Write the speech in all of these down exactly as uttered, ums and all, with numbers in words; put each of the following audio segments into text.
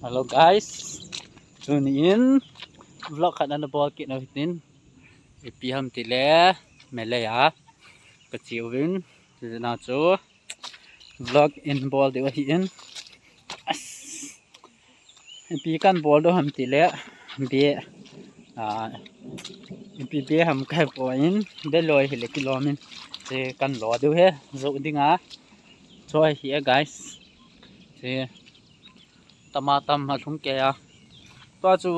Hello guys, tuni in vlog khat ana bol kit u hitin, ipi ham tile, Malay a kache uvin, tujana chu vlog in bol diu ahin. As, ipi kan bol diu ham tile, be, ah, ipi be ham kahe poi in, be loi hile kilom in, che kan lo diu ahi, jou dinga. Choi hi e guys. Che tama tam alhung kei a. Tua chu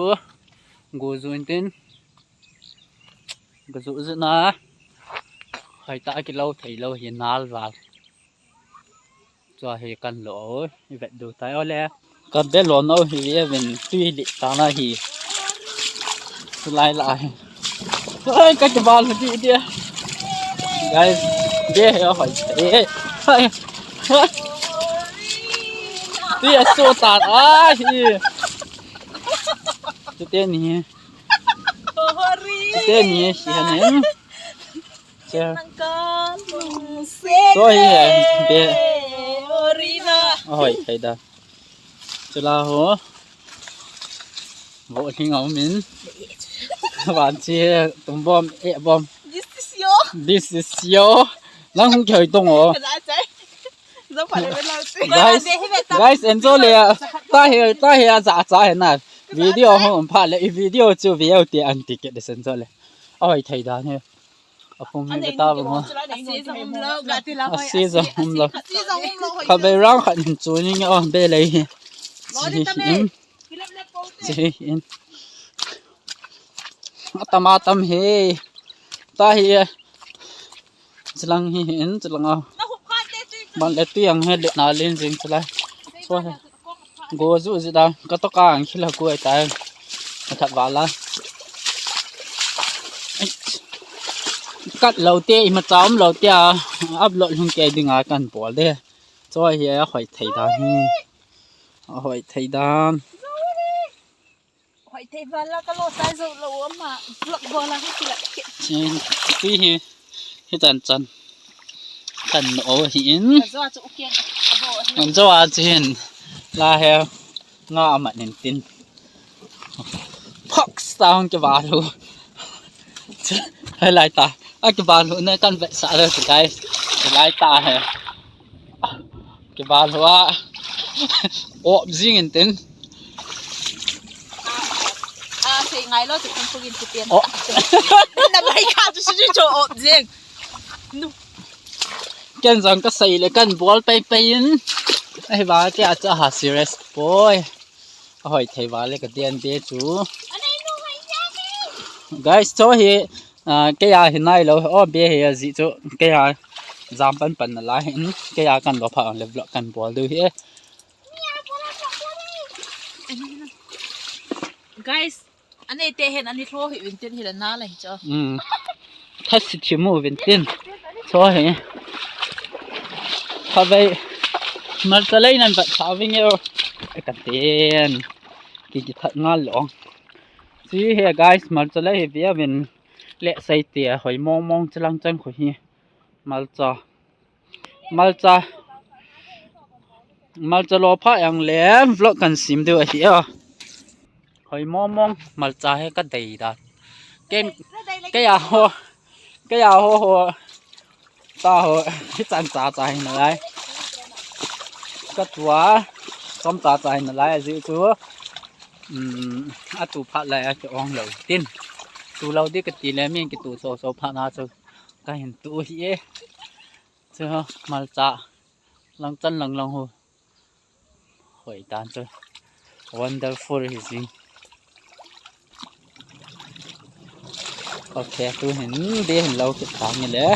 go ju intin. Go ju juna. Hoitah a kilo thei lou hi nal val. Chua hi kan lo, i vet diu tai ole. Ka be lo nau hi ve vin tui li ta na hi. Sulai lai. Ai, ka kibal di dia. Guys, be he hoi. Eh, hai. Tui a so ta a hi. Chute ni. Chute ni hi hanen. Che. Choi hi be. Ahoi thei da. Chula ho. Vo hling a um in. Van chi tum bom, eh bom. This is yo. This is yo. Nang hung kihoi tong o. Guys, guys, enjoy le. Ta he, ta he, aja, aja he na. Video ho um pha le, i video chu view te an ticket de enjoy le. Ahoi thei da he. Aphung hi beta bang ho. Asi jong um lou, ga ti la hoi. Asi jong um lou. Asi jong um lou hoi. Ka be rang khat hin chu ni nge o be lei hi. Lo di ta me. Chi in. Chi in. Atam atam he. Ta hi. Chilang hi in, chilang a. Na hup kha te tu. Ban le tu yang he le na len jing chilai. Chua he. Go ju ji da, ka to ka ang khila ku ai tai. Ka that vala. Kat lo te, imacha um lo te a, upload lhung kei dinga kan bol de. Choi hi ahoi thei dan hi. Ahoi thei dan. Hoi thei vala ka lo sai jo lo ama vlog bola hi kila. Chin, tui hi. Hi chan chan. Kan o hi in. Ka jo a chu u kiang ka bo hi. Kan jo a chu hin. La he. Nga amat nin tin. Fox ta hong kibal u. Hai lai ta. A kibal u na kan vet sa le guys. Lai ta he. Kibal u a. Op jing in tin. A, sei ngai lo, chu kung kung in chu pian. Oh. Na bai kha chu chu chu op jing. Nu. Ken jong ka sei le kan bol pai pai in. Ai ba ke a cha ha serious boy. Ahoi thei vale ka dian be chu. Guys, cho hi, ah, kei a hi nai lo, o be hi a ji chu, kei a jam pan pan na lai hin, kei a kan lo pha le vlog kan bol diu hi e. Guys, anei te hin ani tho hi vin tin hi la na la hi cho. Hmm. Thasi thimu vin tin. Cho hi. Kha vei. Mal ta lei nan vat sa ving yo. E ka ten. Ki ki that ngal lo. Chi he guys, malcha le hi via vin le sei tia hoi mong mong chilang chang khu hi. Malcha. Malcha. Malcha lo pha yang le vlog kan sim diu ahi a. Hoi mong mong malcha he ka dei da. Ken ke ya ho. Ke ya ho ho. Ta ho, hi chan cha cha hin lai. Ka tua, som cha cha hin lai, a ji chu, um, a tu phat lai a ki ong lo tin. Tu lo di ka ti le min ki tu so so phat na chu. Ka hin tu hi e. Chu malcha. Lang chan lang lang ho. Hoi dan chu. Wonderful hi jing. Ok, tu hin be hin lo kit ta nge le.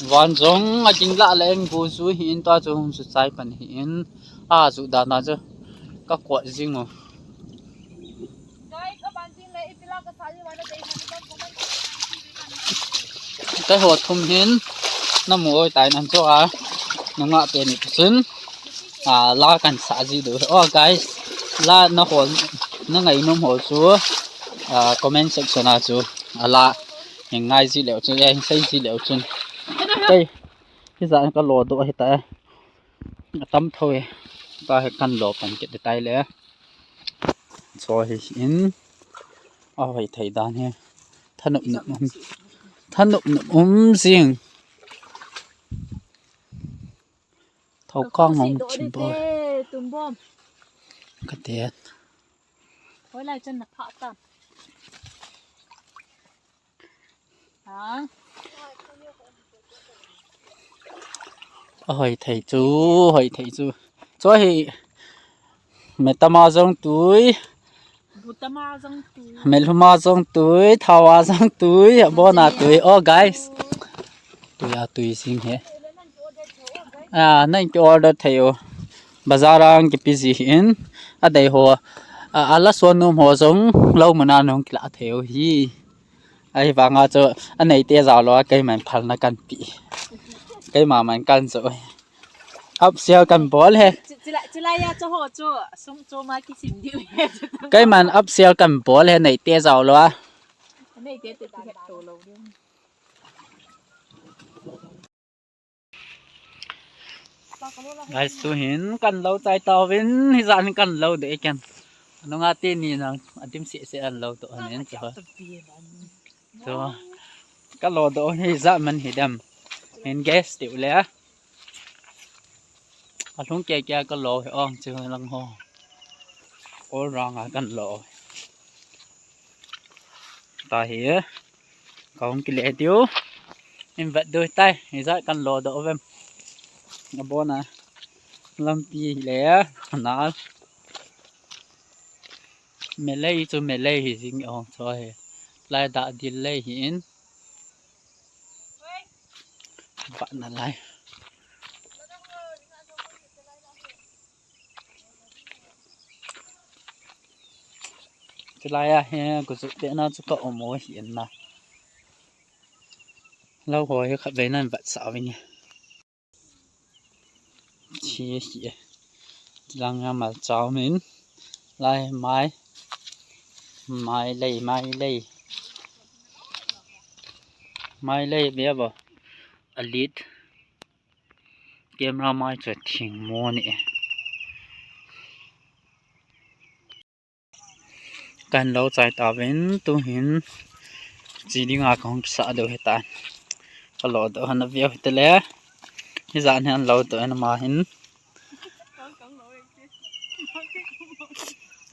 Van jong a ding la le eng bu chu hi in ta chu hung su chai pan hi in. A chu dan na chu. Ka kot jing u. Ka ho thum hin na mu oi tai nan cho a. Na nga te ni chun. A, la kan sa ji diu. Oh, guys, la na hol, na ngai nom hol chu, a, comment section a chu, a la, hin ngai ji leu chu, hin sei ji leu chun. Kei, hi ja ka lo do hi ta. A tam tho e. Tahi kan lo pan kit tai le. Cho hi in. Ahoi thei dan hi. Thanop nop um. Thanop nop um jing. Thau kang hong chim bol. Tum bom. Ka te. Hoi lai chan na pha ta. Ha. Ahoi thei chu, hoi thei chu. Cho hi. Metama jong tui. Butama jong tui. Melhuma jong tui, thawa jong tui, abona tui. Oh, guys. Tui a tui sing he. Ah, nang ki order thei u. Bazar a ang kipe ji hin. Adei ho. Ah, ala suan nom ho jong lo mana nong kila thei u hi. Ahivanga chu anei te jao lou a keiman phalna kan pe. Keima man kan jo. Upsell kan bol he. Chila, chila ya cho ho cho. Sum cho ma kisim diu he. Keiman upsell kan bol he nei te jao lou a. Nei te te te to lou diu. Guys, tu hin kan lo chai tauvin, hijat hin kan lo de ken. Nunga teni nang adim sese an lo to anen cho. Cho. Ka lo do hijat man hi dem. Hin gas ti u le. Alhung ke ke ka lo hi ong chu lang ho. All round a kan lo. Tahi. Ka hung kile diu. In vet diu tai. Hijat kan lo do vem. Abona. Lampi le. Na. Melei chu melei hi jing ong cho hi. Lai da dil lei hi in. Ba na lai. Chulai a hi kuchu te na chu ka omo hi in na. Lo ho hi khat ve nan vat sa vin. Chi hi. Lang a mal chau min. Lai mai. Mai lei, mai lei. Mai lei ve bo. A lit. Camera mai chu thing mo ni. Kan lo chai tauvin tu hin chi dinga ka hung sa do he ta. Ka lo do han a viau he te le. Hijat hin lo do an ma hin.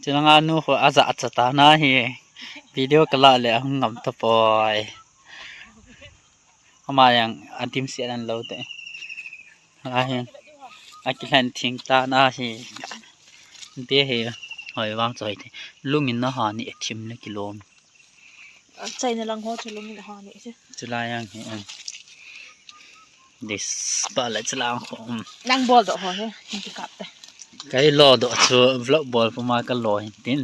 Chilanga nu ho aja cha ta na hi. Video ka la le hung ngam ta poi. Ama yang adim si an lo te. Ahin. Akilan thing ta na hi. Te he. Hoi vang choi te. Lungin na ha ni thim le kilom. China lang ho chu lungin ha ni se. Chulai yang hi an. This pa le chulang ho. Nang bol do ho he. Hin ki kap te. Kai lo do chu vlog bol puma ka lo hin tin.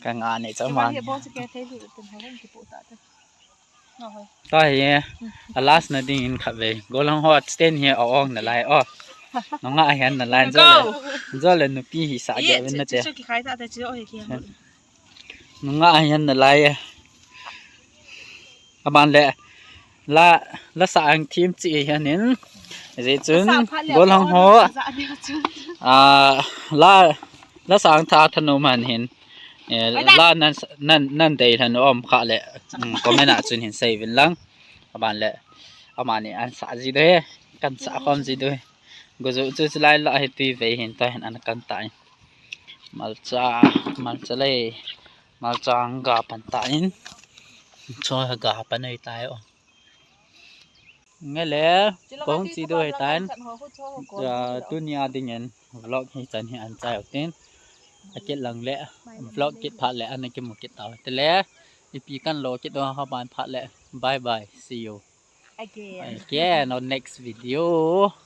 Ka nga ni cha man. Bol chu ke thei lu tin ha ki pu ta te. Ta hi, a last na ding in khat ve. Golang ho stand hi a ong na lai o. Nunga a hian na lai, jole. Jole nupi hi sa ge vin na te. Chu ki khai ta te chu o hi ki. Nunga a hian na lai. Aban le. La, la sa ang thim chi hian in. Ji chun golang ho. A, la, la sa ang tha thanu man hin. Eh, la nan, nan, nan dei lhan um kha le, mm, comment ah chun hin sei vin lang. Aban le, amani an sa ji de, kan sa khom ji de. Goju chu chulai la hi tui ve hin ta hin an kan ta in. Malcha, malcha lei, malcha ang ga pan ta in. Cho ga pan ei ta o. Nge le, kong chi do he tan. Tunia dingin vlog hi chan hi an chai tin. A kit lang le, vlog kit phat le, an kimu kit tau. Te le, ipi kan lo kit do ha ban phat le. Bye bye, see you again on next video.